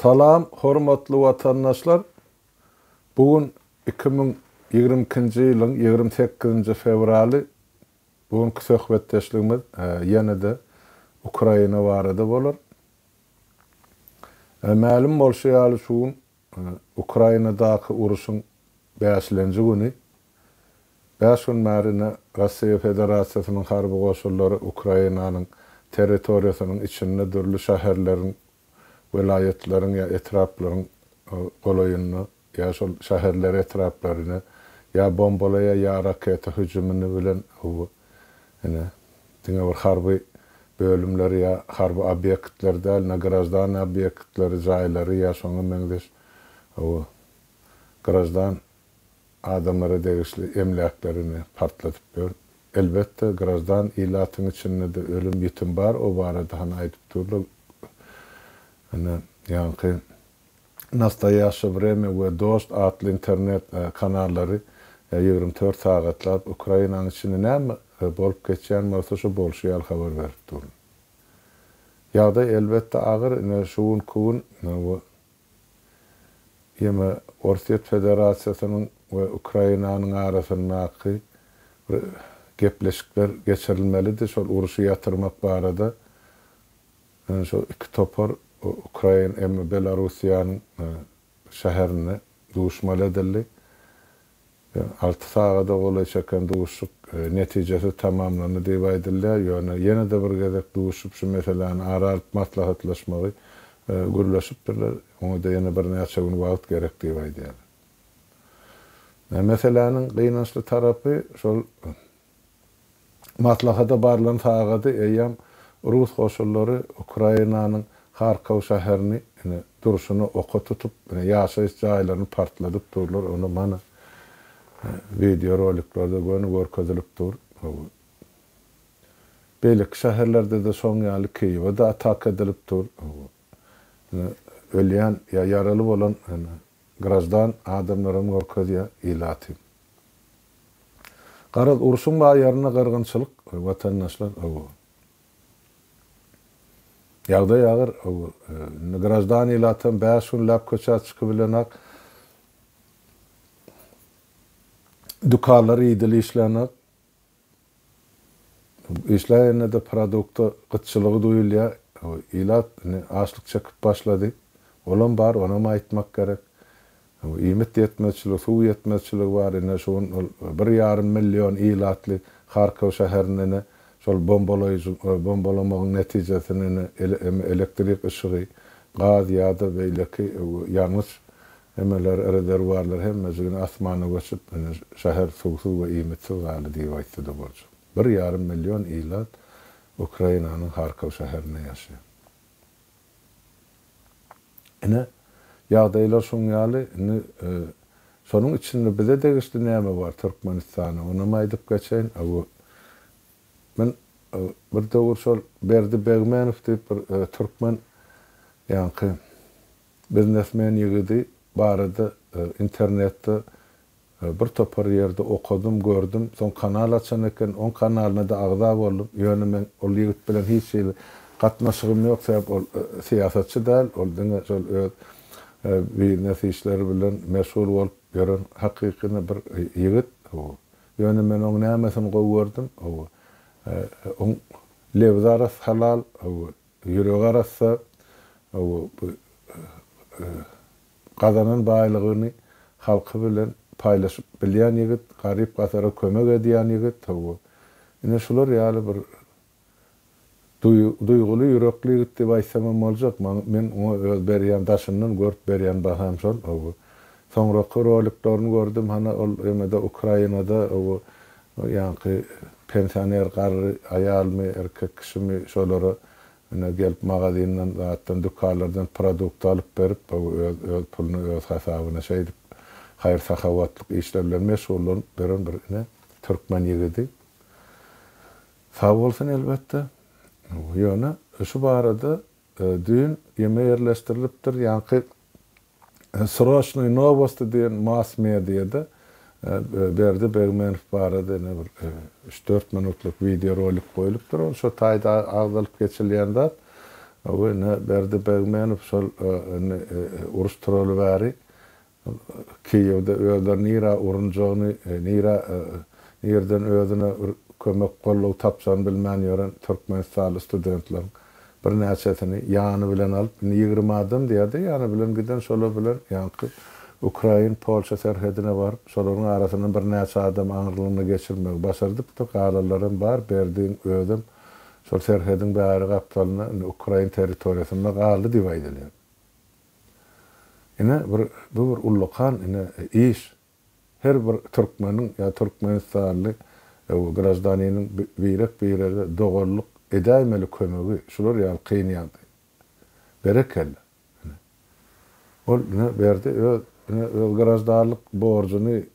Salam hormatly watandaşlar! Bu gün 2022-nji ýylyň 28-nji fewraly. Bu günki söhbetdeşligimiz ýene-de Ukraina barada bolar. Mälim bolşy ýaly şu gün Ukrainadaky uruşyň bäşilenji güni. Bäş gün bäri ine Russiýa Federasiýasynyň harby goşunlary Ukrainanyň territoriýasynyň içinde dürli şäherleriň, welaýatlaryň ýa etraplaryň golaýynda ýa şol şäherleri, etraplary ine ýa bombalaýar, ýa raketa hüjümini bilen ine diňe bir harby bölümleri ýa harby obýektleri däl, ine graždan obýektleri, jaýlary ýa şoňa meňzeş graždan adamlara degişli emläklerini partladyp ýör. Elbetde, graždan ilatyň içinde-de ölüm-ýitim bar, o barada hany aýdyp durlar. Ine, ýaňky Nastoýaşşe wremýa we Dožd atly internet kanallary 24 sagatlap Ukrainanyň içinde näme bolup geçýän bolsa, şo bolşy ýaly habar berip durlar. Ýagdaý elbetde agyr, ine, şu günki gün Ýeme Orsýet Federasiýasynyň we Ukrainanyň arasyndaky bir gepleşikler geçirilmelidi, şol urşy ýatyrmak barada. Ýöne şol iki topar Ukrain hem Belarussiýanyň şäherinde duşmaly edildi. Alty sagada golaý çeken duşuşyk netijesiz tamamlandy diýip aýdylýar. Ýöne ýene-de bir gezek duşup şu meseläni ara alyp maslahatlaşmagy gürleşipdirler. Oňa-da ýene birnäçe gün wagt gerek diýip aýdýarlar. Meseläniň gynançly tarapy şol Maslahata barlan sagady eýýäm rus goşunlary Ukrainanyň Harkow şäherini ine durşuna oka tutup, ine ýaşaýyş jaýlaryny partladyp durlar, ony mana wideo roliklerde göni görkezilip dur. Beýleki şäherlerde-de şoň ýaly Kiýewe-de ataka edilip dur. Ine ölýän ýa ýaraly bolan ine graždan adamlaram görkezýär ilaty. Garaz, urşuň baýarynda gyrgynçylyk, watandaşlar, hawa. Ýagdaý agyr, hawa. Indi graždan ilatam bäş günläp köçä çykybilenak. Dükanlar idili işlänok. Işläýende-de produkta gytçylygy duýulýar. Ilat indi açlyk çekip başlady. Olam bar, onam aýtmak gerek. Iýmit ýetmezçiligi, suw ýetmezçiligi bar. Ine şu gün ol bir ýarym million ilatly Harkow şäherinde ine şol bombalaýjy bombalamagyň netijesinde ine elektrik yşygy, gaz ýa-da beýleki ýangyç emeler, rezerwuarlar hemmejigini asmana göçüp ine şäher suwsuz we iýmitsiz galdy diýip aýtsa-da boljak. Bir ýarym million ilat Ukrainanyň Harkow şäherinde ýaşaýar. Ine, ýagdaýlar şuň ýaly. Indi şonuň içinde bize degişli näme bar Türkmenistana, onam aýdyp geçeýin. Men bir döwür şol Berdi Begmenow diýip bir türkmen ýaňky biznesmen ýigidi barada internetde Bir topar ýerde okadym, gördüm. Soň kanal açan eken, oň kanalyna-da agza boldum. Ýöne meň ol ýigit bilen hiç hili gatnaşygym ýok, sebäp ol syýasatçy däl, ol diňe şol öz biznes işleri bilen meşgul bolup ýören hakykyny bir ýigit. Ýöne men oň nämesini gowy gördüm, oň lebzi arassa halal, ýüregi arassa, bu Gazanan baýlygyny halky bilen paýlaşyp bilýän ýigit, garyp-gasara kömek edýän ýigit, hawa, ine şular ýaly bir duýguly ýürekli ýigit diýip aýtsamam boljak. Men oňa öz berýän daşyndan görüp berýän baham şol, hawa. Soňraky roliklaryny gördüm, hany ol emede Ukrainada, hawa, ýaňky pensioner garry aýalmy, erkek kişimi şolara Ine, gelip magazinden, zatdan, dükanlardan produkt alyp berip, öz, öz puluna, öz hasabyna şeýdip, haýyr-sahawatlyk işler bilen meşgullanyp ýören bir, ine, türkmen ýigidi. Sag bolsun, elbetde. Ýöne, şu barada düýn ýeme ýerleşdirilipdir, ýaňky Sroçnyý nowosti diýen mass mediada Berdi Begmenow barada ine bir üç-dört minutlyk wideo rolik goýlupdyr. Ol şo taýda agzalyp geçilýän zat. Hawa, ine, Berdi Begmenow şol indi uruş turaly bäri Kiýewde özleri nirä urunjagyny, nirä, nirden özüne bir kömek, goldaw tapjagyny bilmän ýören türkmenistanly studentleriň birnäçesini ýany bilen alyp, indi 20 adam diýýärdi, ýany bilen giden şolar bilen ýaňky Ukrain-Polşa serhedine baryp, şolaryň arasyndan birnäçe adamy aňyrlygyna geçirmegi başardypdyr, galanlaram bar, Berdiň özem şol serhediň bäri gapdalynda, indi ukrain territoriýasynda galdy diýip aýdylýar. Ine, bir, bu bir ullakan, ine, iş. Her bir türkmeniň ýa türkmenistanly graždaniniň birek-birege doganlyk edäýmeli kömegi şular ýaly kyn ýagdaý. Berekella. Ine. Ol, ine, Berdi öz, ine, öz graždanlyk borjuny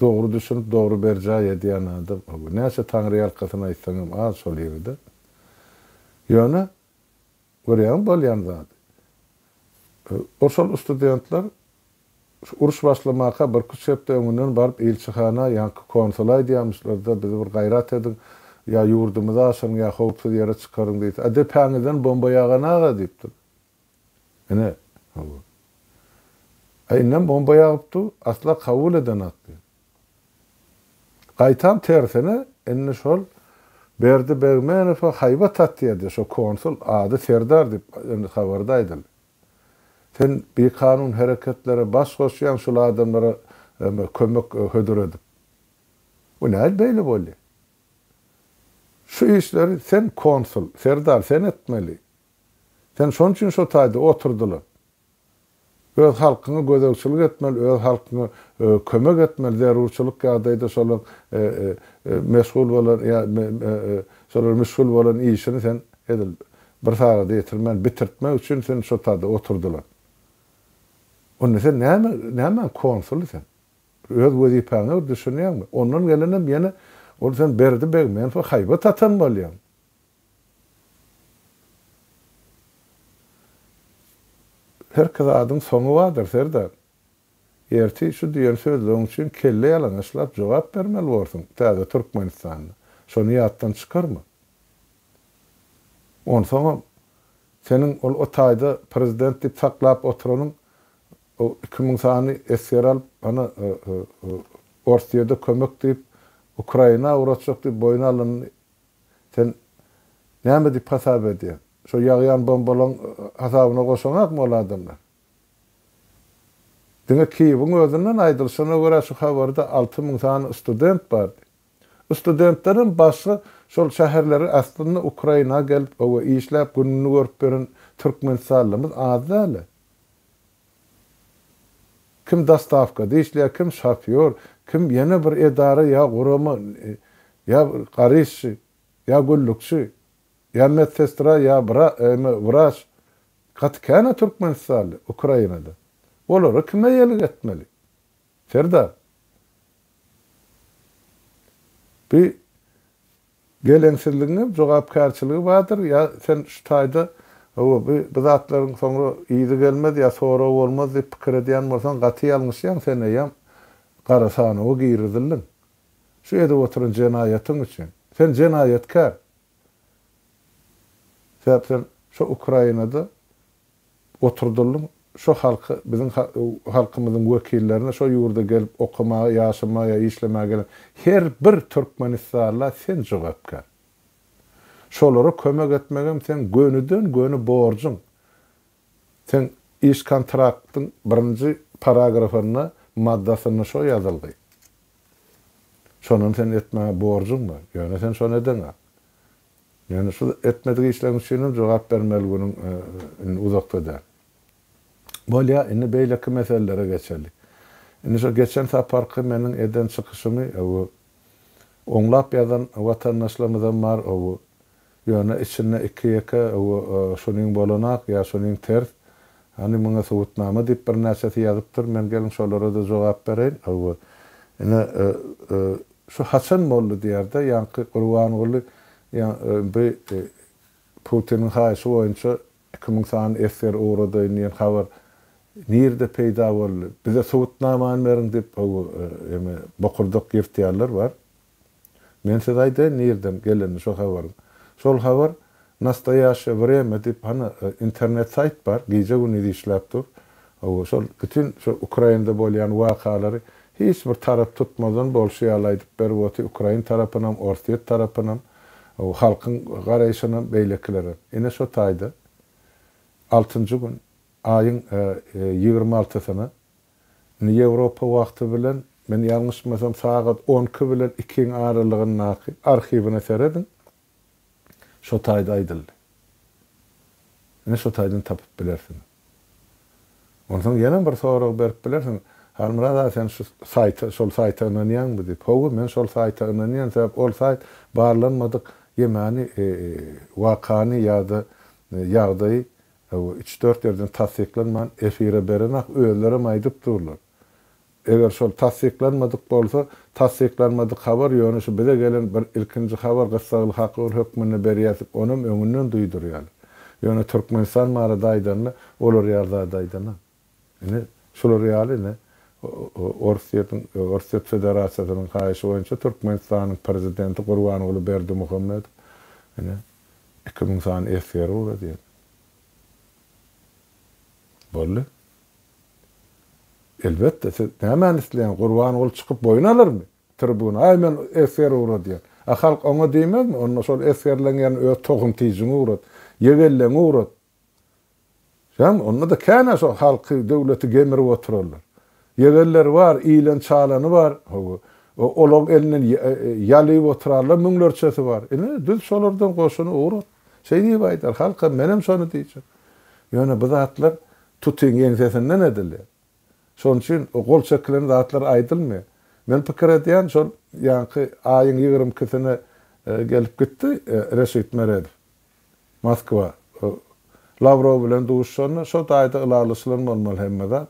dogry düşünip, dogry berjaý edýän adam. Näçe taňryýalkasyn aýtsaňam az şol ýigide. Ýöne, Görýäňmi bolýan zady. O şol studentler şu uruş başlamaka birküç hepde öňünden baryp ilçihana ýaňky konsula aýdýamyşlarda bizi bir gaýrat ediň ýa ýurdumyzy aşyryň ýa howpsuz ýere çykaryň diýse a depäňizden bomba ýaganaga diýipdir. Ine hawa. A indem bomba ýagyp dur asla kabul edenak diýip. Gaýtam tersine, indi şol Berdi Begmenowa haýbat atýardy, şo konsul, ady Serdar diýip, indi habarda aýdyldy. Sen bikanun hereketlere baş goşýaň şul adamlara kömek hödür edip. Bu nädip beýle bolýar? Şu işleri sen konsul, Serdar sen etmeli. Sen şonuň üçin şo taýda oturdylar. Öz halkyňa gözegçilik etmeli, öz halkyňa kömek etmeli, zerurçylyk ýagdaýda şolaň meşgul bolan ýa şolar müşgil bolan işini sen edil bir sagada ýetirmän bitirtmek üçin seni şo tada oturdylar. Onda sen näme, nämäň konsuly sen? Öz wezipäňe bir düşünýäňmi? Ondan gelenem ýene ol sen Berdi Begmenowa haýbat atan bolýaň. Herki zadyň soňy bardyr, serdar. Ertir şu diýen sözleriň üçin kelle ýalaňaçlap jogap bermeli borsuň täze Türkmenistanda. Şony ýatdan çykarma. Onsoňam, seniň ol o taýda prezident diýip saklap oturanyň o 2000 sany esger alyp, ana, Orsýede kömek diýip, Ukraina ugratjak diýip boýun alanyny Sen näme diýip hasap edýäň? Şo ýagýan bombalaň hasabyna goşaňakmy ol adamlar? Diňe Kiýewiň özünden aýdylyşyna görä şu habarda 6000 sany student bardy. Studentlerem başga şol şäherlere aslynda Ukraina gelip oba işläp gününi görüp ýören türkmenistanlymyz az däl-ä. Kim dostawkada işleýär, kim şofýor, kim ýene bir edara ýa gurama, ýa garyşçy, ýa gullukçy, ýa medsestra, ýa wraç. Gaty kän-ä türkmenistanly Ukrainada. Olara kim eýelik etmeli? Serdar. Bi Geleňsizligiňem jogapkärçiligi bardyr, ýa sen şu taýda, hawa, bu bu zatlaryň soňra yzy gelmez ýa sorag bolmaz diýip pikir edýän bolsaň, gaty ýalňyşýaň, sen eýýäm gara sanawa girizildiň. Şu edip oturan jenaýatyň üçin. Sen jenaýatkär. Sebäp sen şo Ukrainada Oturdyldyň şo halky biziň halkymyzyň wekillerine şo ýurda gelip okamaga ýaşamaga ýa işlemäge gelen her bir türkmenistanla sen jogapkär. Şolara kömek etmegem seň gönüden göni borjuň. Seň iş kontraktyň birinji paragrafynda maddasynda şo ýazylgy. Şonam sen etmäge borjuň bar. Ýöne sen şony edeňok. Ýöne şu etmedik işleriň üçinem jogap bermeli günüň indi uzakda däl. Bolýa, indi beýleki meselelere geçeli. Indi şo geçen saparky meniň eden çykyşymy oňlap ýazan watandaşlarymyzam bar, ýöne içinde iki-ýeke şunyň bolanak ýa şunyň ters, hany muňa subutnama diýip birnäçesi ýazypdyr, men geliň şolara-da jogap bereýin. Ine, Şu haçan boldy diýerde ýaňky Gurbanguly bi Putiniň haýyşy boýunça 2000 sany esger ugradaýyn diýen habar nirde peýda boldy? Bize subutnamany beriň diýip eme bokurdak ýyrtýanlar bar. Men size aýdaýyn nirden gelenini şo habaryň. Şol habar Nastoýaşşe wremýa diýip hany internet saýt bar, gije-gündiz işläp dur. Hawa, şol bütin şu Ukrainada bolýan wakalary hiç bir tarap tutmazdan bolşy ýaly aýdyp berip otyr, ukrain tarapynam, orsýet tarapynam, hawa, halkyň garaýşynam, beýlekilerem. Ine şo taýda altynjy gün, aýyň 26-syna, indi Ýewropa wagty bilen, men ýalňyşmasam sagat on iki bilen ikiň aralygyndaky arhiwine serediň, Şo taýda aýdyldy. Ine şo taýdan tapyp bilersiňiz. Onsoň ýene bir sorag berip bilersiň, Halmyrat aga sen şu saýta, şol saýta ynanýaňmy diýip. Hawa, men şol saýta ynanýan, sebäp ol saýt barlanmadyk ýemäni, wakany ýa-da ýagdaýy üç-dört ýerden tassyklanman efire berenak, özlerem aýdyp durlar. Eger şol tassyklanmadyk bolsa, tassyklanmadyk habar ýöne şu bize gelen bir ilkinji habar gyssagly hakyr hökmünde berýäs onam öňünden duýdurýarlar. Ýöne Türkmenistan barada aýdanda olar ýaly zat aýdanak. Ine şular ýaly ine Orsýetiň Orsýet Federasiýasynyň haýyşy boýunça Türkmenistanyň prezidenti Gurbanguly Berdimuhamedow ine 2000 sany esgeri ugradýar. Boldy. Elbetde, siz nämäni isleýäňiz? Gurbanguly çykyp boýun alarmy? Tribuna, Aý, men esger ugradýan. A halk oňa diýmezmi? Onda şol esgerleň ýerine öz tohum-tijiňi ugrat. Ýegenleňi ugrat. Şämi? Onda-da kän-ä şo halky, döwleti gemirip oturanlar. Ýegenleri bar, iýlen-çalany bar. Hawa. Olaň elinden ýalyp oturanlar müňlerçesi bar. Ine, düz şolardan goşuny ugrat. Şeý diýip aýdar. Halkam, menem şony diýjek. Ýöne bu zatlar Tutyň ýeňsesinden edilýär. Şonuň üçin gol çekilen zatlar aýdylmaýar. Men pikir edýän şol ýaňky aýyň 20 ikisine gelip gitdi Reşit Meredow Moskwa. Lawrow bilen duşuşanda şo taýda ylalaşylan bolmaly hemme zat.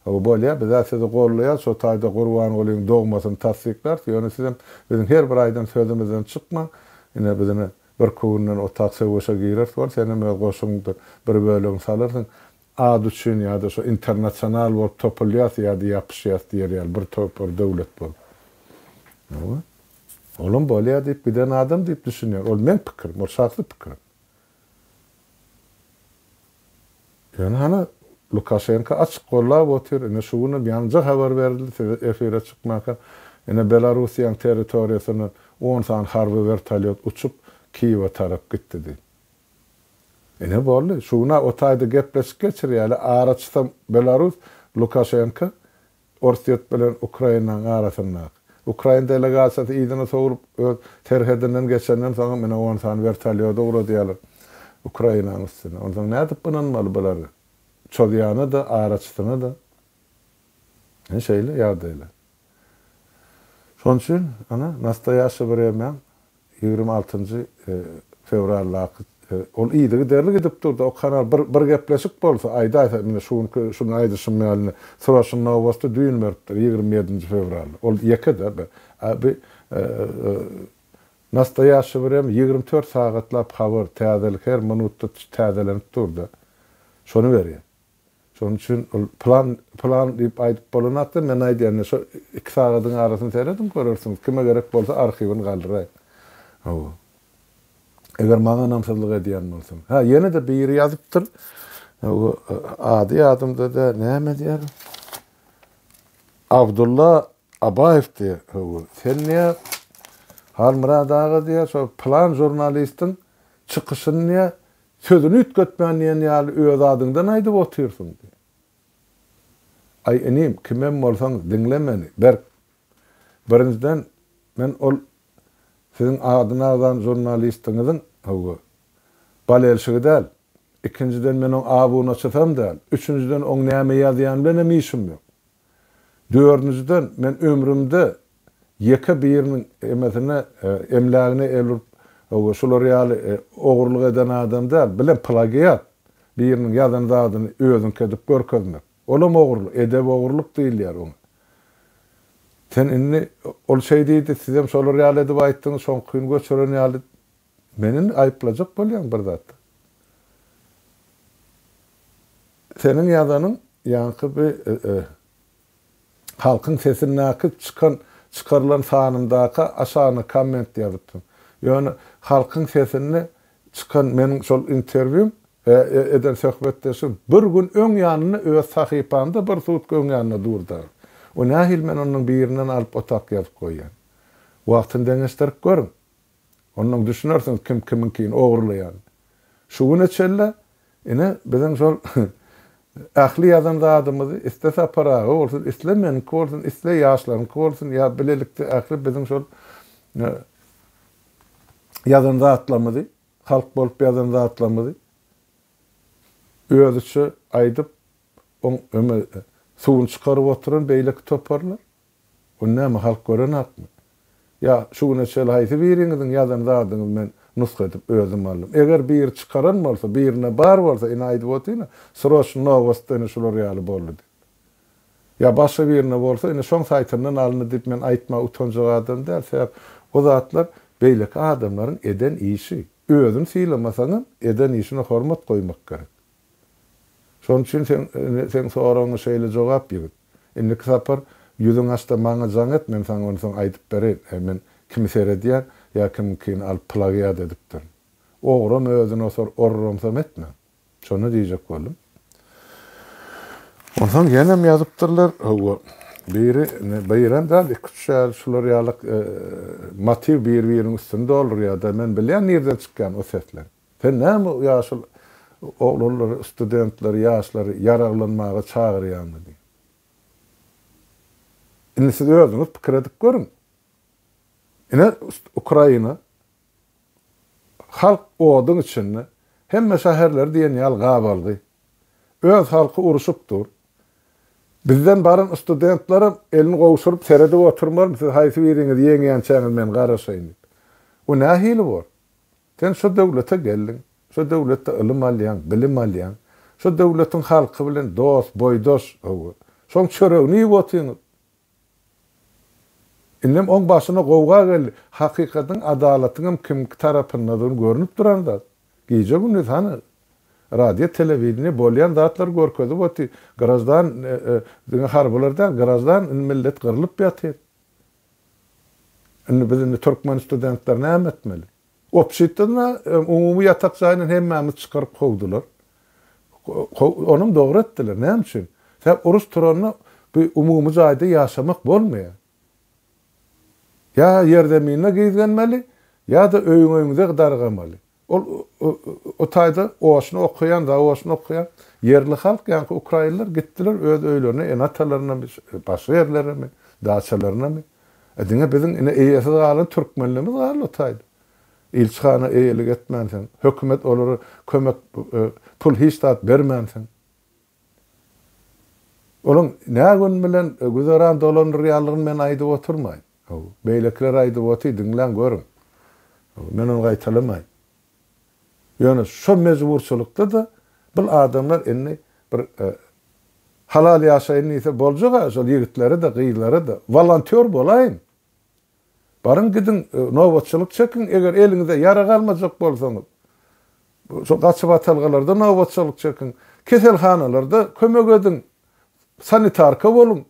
Hawa bolýar biz-ä sizi gollaýas şo taýda Gurbangulyň dogmasyny tassyklarys ýöne sizem biziň her bir aýdan sözümizden çykmaň. Ine biz ine Birki günden otag söweşe gireris bol, senem öz goşuňda bir bölegini salarsyň. At üçin ýa-da şo internasional bolup topulýas ýa-da ýapyşýas diýer ýaly bir topar döwlet bolup. Hawa. Olam bolýar diýip giden adam diýip düşünýän. Ol meň pikirim, ol şahsy pikirim. Ýöne hany Lukaşenko açyk gollap otyr, ine şu günem ýaňja habar berildi size efire çykmanka, ine Belarussiýaň territoriýasyndan on sany harby wertolýot uçup Kiýewe tarap gitdi diýip. Ine boldy, şu gün-ä o taýda gepleşik geçirýärler, araçysam Belarus, Lukaşenko, Orsýet bilen Ukrainanyň arasyndaky. Ukrain delegasiýasy yzyna sowlup, öz serhedinden geçenden soňam ine on sany wertolýot ugradýarlar Ukrainanyň üstüne. Onsoň nädip ynanmaly bulara? Çozýana-da, araçysyna-da. Ine şeýle ýagdaýlar. Şonuň üçin, ana, nastoýaşşe wremýaň 26-njy fewraldaky ol yzygiderli gidip durdy. O kanal bir bir gepleşik bolsa, aýdaýsa, indi şu günki şuny aýdyşym ýaly indi Sroçny nowosti düýn beripdir, 27-nji fewralda. Ol ýeke-de bi. A bi Nastoýaşşe wremýa 24 sagatlap habar, täzelik her minutda täzelenip durdy. Şony berýär. Şonuň üçin ol plan plan diýip aýdyp bolanakda men aýdýan şo iki sagadyň arasyny serediň görersiňiz kime gerek bolsa arhiwini galdyraýyň. Hawa. Eger maňa ynamsyzlyk edýän bolsaň. Ha ýene-de biri ýazypdyr. Hawa ady ýadymda däl näme diýer? Abdulla Abaýew diýer. Hawa. Sen diýer Halmyrat aga diýer şo plan žurnalistiň çykyşyny diýer Sözüni üýtgetmän diýen ýaly öz adyňdan aýdyp otyrsyň diý. Aý inim, kimem bolsaň diňle meni, berk. Birinjiden, men ol siziň adyny agzan žurnalistiňiziň, hawa, bolelşigi däl. Ikinjiden, men oň abunaçysam däl. Üçünjiden, oň näme ýazýany bilenem işim ýok. Dördünjiden, men ömrümde ýeke biriniň emesine, emlägine el urup, hawa, şular ýaly ogurlyk eden adam däl. Bilem plagiat, biriniň ýazan zadyny özüňki edip görkezmek. Olam ogurlyk, edebi ogurlyk diýilýär oňa. Sen indi, ol şeý diýdi, sizem şolar ýaly edip aýtdyňyz, şoňkyny göçüren ýaly. Meni indi aýyplajak bolýaň bir zatda. Seniň ýazanyň ýaňky bi Halkyň sesindäki çykan çykarylan sanyndaky aşagyna komment ýazypsyň. Ýöne Halkyň sesinde. çykan meniň şol interwýum, eden söhbetdeşligim bir gün öň ýanynda öz sahypamda bir sutka öň ýanynda dur dagy. O nähili men onuň birinden alyp otak ýazyp goýýan. Wagtyny deňeşdirip görüň. Onnoň düşünersiňiz kim kimiňkini ogurlaýanyny. Şu güne çenli ine biziň şol ähli ýazan zadymyzy isle Sapar aga bolsun, isle meniňki bolsun, isle ýaşlaryňky bolsun ýa bilelikde ähli biziň şol ýazan zatlarymyzy, halk bolup ýazan zatlarymyzy özüçe aýdyp, oň öme suwuny çykaryp oturan beýleki toparlar. Ony näme halk görenakmy? Ýa şu güne çenli haýsy biriňiziň ýazan zadyňyzy men nusga edip özüm aldym? Eger biri çykaran bolsa, birinde bar bolsa, ine aýdyp otyryn-a, sroçny nowostda ine şular ýaly boldy diýip. Ýa başga birinde bolsa, ine şoň saýtyndan alyndy diýip men aýtmaga utanjak adam däl, sebäp o zatlar beýleki adamlaryň eden işi. Özüni sylamasaňam, eden işine hormat goýmak gerek. Şonuň üçin sen seň soragyňa şeýle jogap ýigit. Indiki sapar ýüzüň açda maňa jaň et men saňa onsoň aýdyp bereýin e men kimi seredýän ýa kimiňkini alyp plagiat edipdirin. Ogram özüni osar orramsam etmäň. Şony diýjek boldum. Onsoň ýenem ýazypdyrlar hawa biri birem däl iki-üç ýaly şular ýalyk motiw bir-biriniň üstüni doldurýar-da men bilýän nirden çykýan o sesleň. Sen näme ýaşul oglanlary, studentleri, ýaşlary ýaraglanmaga çagyrýaňmy diýip. Indi siz özüňiz pikir edip görüň. Ine Ukraina halk oduň içinde, hemme şäherleri diýen ýaly gabalgy. Öz halky uruşyp dur. Bizden baran studentlerem elini gowşuryp seredip oturmalymy siz haýsy biriňiz ýeňýänçäňiz men garaşaýyn diýip. O nähili bor? Sen şo döwlete geldiň, şo döwletde ylym alýaň, bilim alýaň. Şo döwletiň halky bilen dost, boýdaş, hawa, şoň çöregini iýip otyňyz. Indem oň başyna gowga geldi. Hakykatyň, adalatyňam kimki tarapyndadygyny görnüp duran zat. Gije-gündiz hany, radio, telewideniýe bolýan zatlary görkezip otyr. Graždan, diňe harbylar däl, graždan indi millet gyrlyp ýatyr. Indi biz indi türkmen studentler näme etmeli? Obşitden umumy ýatak jaýyndan hemmämiz çykaryp kowdular. Onam dogry etdiler. Näme üçin? Sebäp uruş turanda bu umumy jaýda ýaşamak bolmaýar. Ýa ýerzeminde gizlenmeli, ýa-da öýüň-öýüňize dargamaly. Ol o taýda oçno okaýan, zaoçno okaýan ýerli halk, ýaňky ukrainler gitdiler öz öýlerine, ene-atalarynamy, başga ýerleremi, daçalarynamy. E diňe biziň ine eýesiz galan türkmenlerimiz galdy o taýda. Ilçihana eýelik etmänsoň, hökümet olara kömek, pul hiç zat bermänsoň. Olaň nä gün bilen güzeran dolandyrýanlygyny men aýdyp oturmaýyn. Beýlekiler aýdyp otyr, diňläň, görüň. Men ony gaýtalamaýyn. Ýöne şo mejburçylykda-da bul adamlar indi bir halal ýaşaýyn diýse boljak-a, şol ýigitlere-de, gyzlara-da. Wolontýor bolaýyň. Baryň gidiň, nobatçylyk çekiň, eger eliňize ýarag almajak bolsaňyz. Şo gaçybatalgalarda nobatçylyk çekiň, keselhanalarda kömek ediň, sanitarka boluň.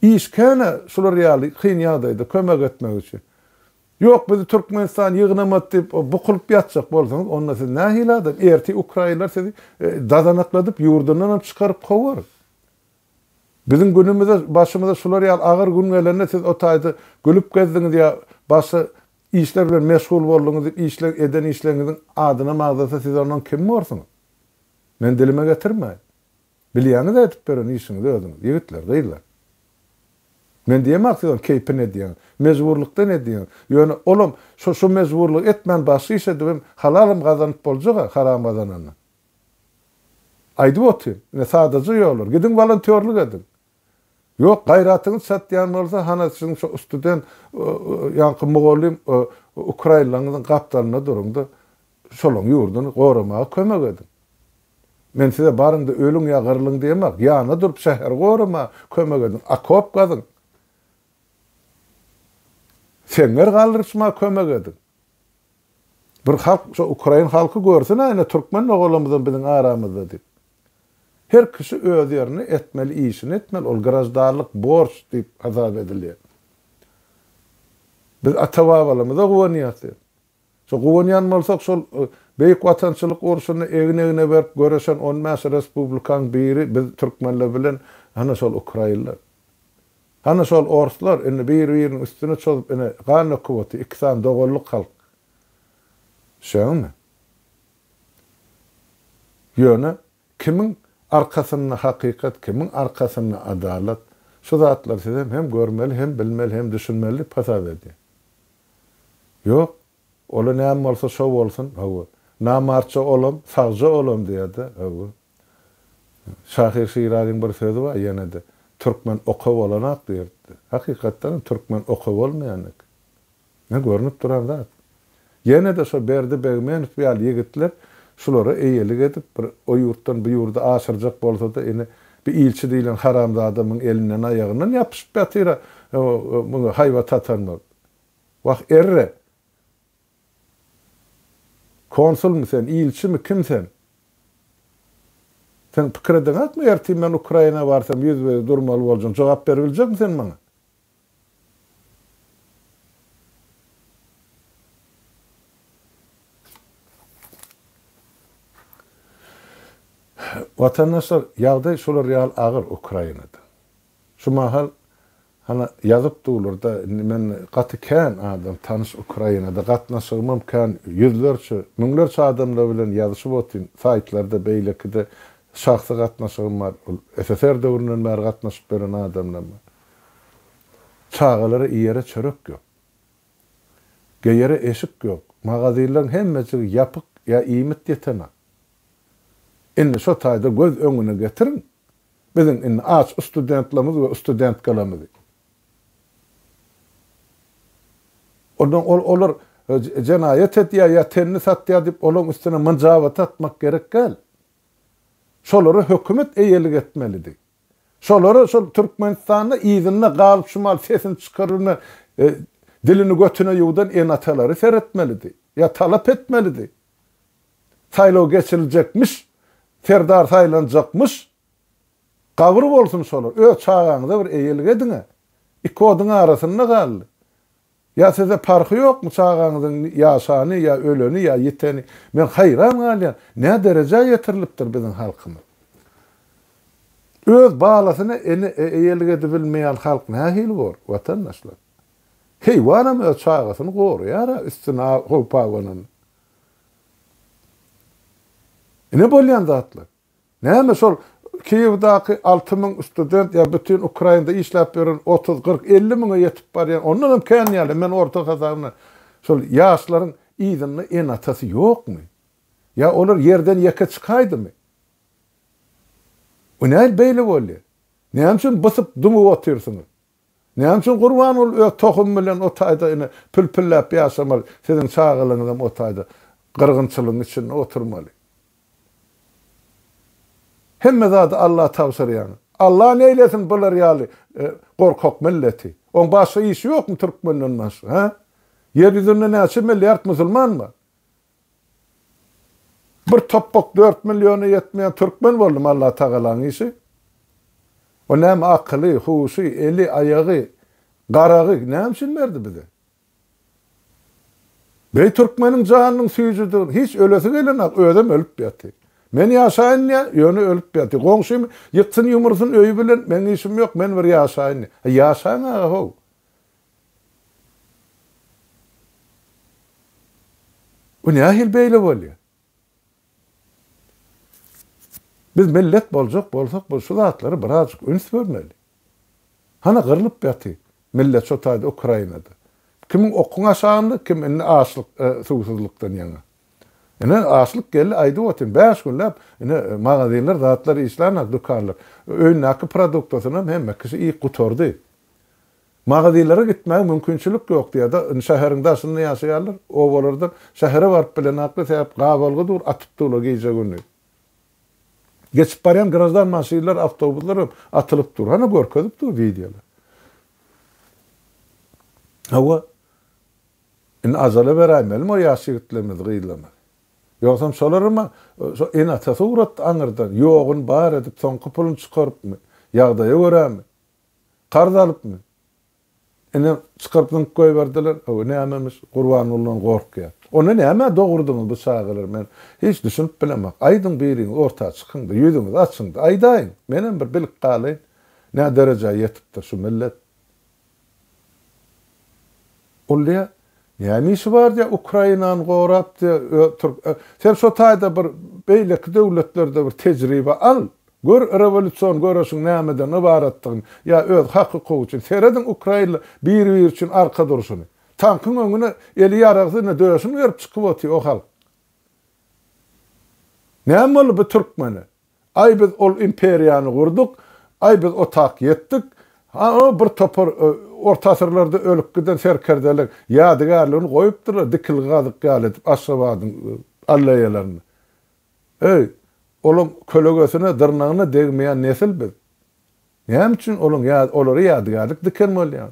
Iş kän-ä şular ýaly kyn ýagdaýda kömek etmek üçin. Ýok, bizi Türkmenistan ýygnamady diýip, bukulyp ýatjak bolsaňyz, onda siz nähili adam? Ertir ukrainler sizi dazanakladyp, ýurdundanam çykaryp kowar. Biziň günümize, başymyza şular ýaly agyr gün gelende siz o taýda gülüp gezdiňiz ýa başga işler bilen meşgul bolduňyz diýip işle eden işleriňiziň adynam agzasa siz ondan kim borsuňyz? Men dilime getirmäýin. Bilýäňiz edip beren işiňizi özüňiz, ýigitler, gyzlar. Men diýemok siz ony keýpine edýäňiz, mejburlykdan edýäňiz. Ýöne olam şo şo mejburlygy etmän başga iş edibem halalam gazanyp boljak-a haram gazanandan. Aýdyp otyryn. Ine sadaja ýollar. Gidiň wolontýorlyk ediň. Ýok, gaýratyňyz çatýan bolsa, hana siziň şo student, ýaňky mugallym ukrainlaryňyzyň gapdalynda duruň-da, şolaryň ýurduny goramaga kömek ediň. Men size baryň-da ölüň ýa gyrylyň diýemok. Ýanyna durup şäheri goramaga kömek ediň. Okop gazyň. Seňňer galdyryşmaga kömek ediň. Bir halk, şo ukrain halky görsün-ä ine türkmen doganlarymyzam biziň aramyzda diýip. Her kişi öz ýerinde etmeli işini etmeli, ol graždanlyk borç diýip hasap edilýär. Biz ata-babalarymyza guwanýas diýip. Şo guwanýan bolsak şol Beýik Watançylyk urşunda egin-egne berip göreşen on bäş respublikaň biri biz türkmenler bilen hana şol ukrainler. Hana şol orslar indi bir-biriniň üstüne çozup ine gan döküp otyr iki sany doganlyk halk. Düşýäňmi? Ýöne kimiň arkasynda hakykat, kimiň arkasynda adalat, şu zatlary sizem hem görmeli, hem bilmeli, hem düşünmeli diýip hasap edýän. Ýok, ola näme bolsa şo bolsun, hawa. Namartja olam, sagja olam diýýär-de, hawa. Şahyr Şirazyň bir sözi bar ýene-de, Türkmen oka bolanak diýerdi. Hakykatdanam türkmen oka bolmaýan eken. Ine görnüp duran zat. Ýene-de şo Berdi Begmenow ýaly ýigitler şulara eýelik edip bir o ýurtdan bu ýurda aşyrjak bolsa-da ine bir ilçi diýlen haramzada muň elinden aýagyndan ýapyşyp ýatyr-a muňa haýbat atan bolup. Wah erre! Konsulmy sen, ilçimi, kim sen? Sen pikir edeňakmy ertir men Ukraina barsam ýüzbe-ýüz durmaly boljak, jogap beribiljekmi sen maňa? Watandaşlar, ýagdaý şular ýaly agyr Ukrainada. Şu mahal hana ýazyp durlar-da, indi men gaty kän adam tanyş Ukrainada, gatnaşygymam kän, ýüzlerçe, müňlerçe adamlar bilen ýazyşyp otyryn, saýtlarda, beýlekide şahsy gatnaşygym bar, ol SSR döwründen bäri gatnaşyp ýören adamlar bar. Çagalara iýere çörek ýok. Geýere eşik ýok. Magazinleriň hemmejigi ýapyk ýa iýmit ýetenak. Indi şo taýda göz öňüne getiriň, biziň indi aç studentlerimiz we studentkalarymyzy. Ondan ol olar jenaýat edýär ýa tenini satýar diýip olaryň üstüne mynjabat atmak gerek däl. Şolara hökümet eýelik etmelidi. Şolara şol Türkmenistanda yzynda galyp şu mal sesini çykarylma dilini götüne ýuwdan ene-atalary seretmelidi. Ýa talap etmelidi. Saýlaw geçiriljekmiş, serdar saýlanjakmyş. Gabyr bolsun şolar. Öz çagaňyza bir eýelik ediň-ä. Iki oduň arasynda galdy. Ýa size parhy ýokmy çagaňyzyň ýaşany ýa öleni ýa ýiteni? Men haýran galýan, nä derejä ýetirilipdir biziň halkymyz? Öz balasyna ene eýelik edibilmeýän halk nähili bor, watandaşlar? Heýwanam öz çagasyny goraýar-a üstüne howp abananda. Ine bolýan zatlar. Näme şol Kiýewdaky 6000 student ýa bütin Ukrainada işläp ýören 30, 40, 50 müňe ýetip barýan, ondan hem kän ýaly, men orta hasabyna şol ýaşlaryň yzynda ene-atasy ýokmy? Ýa olar ýerden ýeke çykaýdymy? Bu nähili beýle bolýar? Näme üçin bysyp dumup otyrsyňyz? Näme üçin Gurbanguly öz tohumy bilen o taýda ine pül-pülläp ýaşamaly, siziň çagalaryňyzam o taýda gyrgynçylygyň içinde oturmaly? Hemme zady Alla tabşyrýaňyz. Alla neýlesin bular ýaly gorkak milleti? Oň başga işi ýokmy türkmenden başga, hä? Ýer ýüzünde näçe milliard musulman bar? Bir topbak dört milliona ýetmeýän türkmen boldum Allatagalaň işi. O näme akyly, huşy, eli, aýagy, garagy näme üçin berdi bize? Beý türkmeniň janynyň süýjüdigini hiç ölesi gelenok, özem ölüp ýatyr. Men ýaşaýyn diýýär, ýöne ölüp ýatyr. Goňşym ýyksyn ýumursun öýi bilen, meň işim ýok, men bir ýaşaýyn diýýär. Ýaşaň aga how. Bu nähili beýle bolýar? Biz millet boljak bolsak bu şu zatlara birazjyk üns bermeli. Hana gyrlyp ýaty millet şo taýda Ukrainada. Kimiň okuň aşagynda, kim indi açlyk, e, suwsuzlykdan ýaňa. Ine açlyk geldi aýdyp otyryn bäş günläp ine magazinler zatlar işlänok dükanlar. Öýündäki produktasynam hemme kişi iýip gutardy. Magazinlere gitmäge mümkinçilik ýok diýýär-de, indi şäheriň daşynda ýaşaýarlar, obalardan şähere baryp bilenaklar, sebäp gabalgy dur, atyp durlar gije-gündiz. Geçip barýan graždan maşynlar, awtobuslar hem atylyp dur. Hany görkezip dur wideolar. Hawa, indi ajala beräýmelimi o ýaş ýigitlerimizi, gyzlarymyzy? Ýogsam şolaram şo ene-atasy ugratdy aňyrdan, ýoguny bar edip, soňky puluny çykarypmy, ýagdaýa görämi? Karz alypmy? Ine, çykaryp zyňyp goýberdiler. Hawa, nämemiş, Gurbangulydan gorkýardy. Onda nämä dogurdyňyz bu çagalary men hiç düşünip bilemok. Aýdyň biriňiz orta çykyňda ýüzüňizi açyňda aýdaýyň menem bir bilip galaýyn nä derejä ýetipdir şu millet. Ol diýýär, näme işi bar diýýär Ukrainany gorap diýýär, türk sen şo taýda bir beýleki döwletlerde bir tejribe al, gör rewolýusion göreşiň nämeden ybaratdygyny ýa öz hak-hukugy üçin serediň ukrainler biri-biri üçin arka durşuny. Tankyň öňüne eli ýaragsyz ine döşüni gerip çykyp otyr o halk. Näme boldy bu türkmene? Aý biz ol imperiýany gurduk, aý biz o tak ýetdik. Ha bir topar orta asyrlarda ölüp giden serkerdeler ýadygärligini goýupdyrlar dikilgi gazyk ýaly edip Aşgabadyň alleýalarynda. Eý, olaň kölegesine, dyrnagyna degmeýän nesil biz. Näme üçin olaň ýa olara ýadygärlik diken bolýar?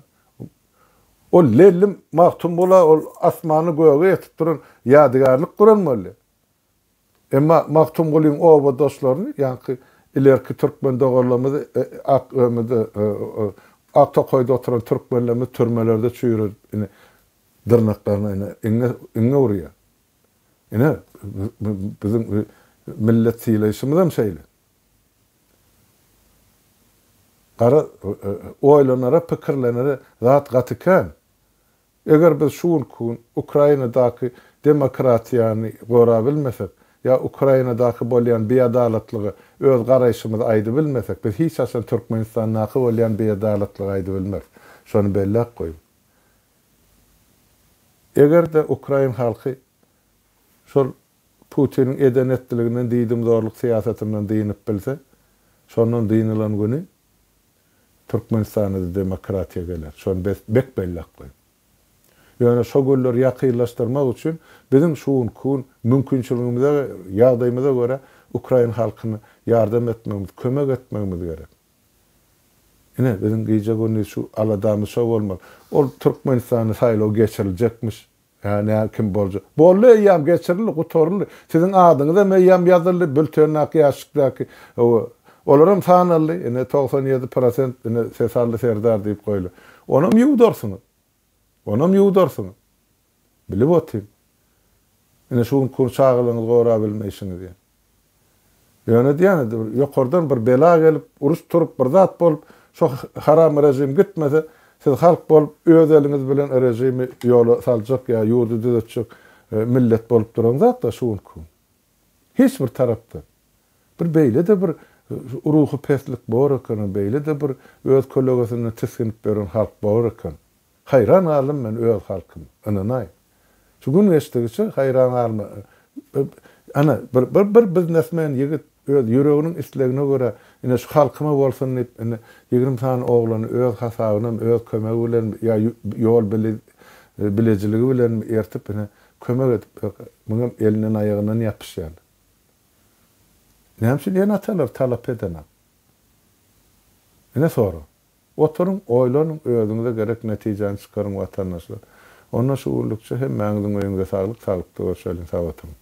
Ol Lellim Magtymgula ol asmana göge ýetip duran ýadygärlik guran bolýar. Emma Magtymgulyň obadaşlaryny, ýaňky ilerki türkmen doganlarymyzy ak ömüde, ak tokaýda oturan türkmenlerimizi türmelerde çüýredip, ine, dyrnaklaryna ine, iňňe, iňňe urýar. Ine, biziň millet sylaýşymyzam şeýle. Gara, oýlanara, pikirlenere zat gaty kän. Eger biz şu günki gün Ukrainadaky demokratiýany gorabilmesek, ýa Ukrainadaky bolýan biadalatlyga öz garaýşymyzy aýdybilmesek, biz hiç haçan Türkmenistandaky bolýan biadalatlygy aýdybilmeris. Şony belläp goýuň. Eger-de ukrain halky şol Putiniň eden-etdiliginden, diýdimzorluk syýasatyndan dynyp bilse, şondan dynylan güni Türkmenistanda-da demokratiýa geler. Şony bes bek belläp goýuň. Ýöne şo günleri ýakynlaşdyrmak üçin biziň şu günki gün mümkinçiligimize, ýagdaýymyza görä ukrain halkyna ýardam etmegimiz, kömek etmegimiz gerek. Ine, biziň gije-gündiz şu aladamyz şo bolmaly. Ol Türkmenistanda saýlaw geçiriljekmiş. Hä, nä, kim boljak? Boldy eýýäm, geçirildi, gutaryldy. Siziň adyňyzam eýýäm ýazyldy, bültendäki ýaşşikdäki. Hawa, olaram sanaldy. Ine, 97 prosent, ine, ses aldy Serdar diýip goýlar. Onam ýuwdarsyňyz. Onam ýuwdarsyňyz. Bilip otyň. Ine, şu günki gün çagalaryňyzy gorabilmeýşiňiz ýa. Ýöne diýýän bir ýokardan bir bela gelip, uruş turup, bir zat bolup, şo haram režim gitmese, siz halk bolup öz eliňiz bilen režimi ýola saljak ýa ýurdy düzetjek millet bolup duraňzak-da şu günki gün. Hiç bir tarapdan. Bir beýle-de bir ruhy peslik bor eken, beýle-de bir öz kölegesinden tisginip ýören halk bor eken. Haýran galdym men öz halkyma, ynanaý. Şu gün geçdigiçe haýran galma. Ana, bir bir bir biznesmen ýigit öz ýüreginiň islegine görä, ine şu halkyma bolsun diýip, ine 20 sany oglany öz hasabynam, öz kömegi bilen ýa ýol bili bilejiligi bilen ertip ine kömek edip, muňam elinden aýagyndan ýapyşýarlar. Näme üçin ene-atalar talap edenak? Ine sorag. Oturyň, oýlanyň, özüňize gerek netijäni çykaryň watandaşlar. Onda şu günlükçe hemmäňiziň öýüňize saglyk, saglykda görşeliň, sag oturyň.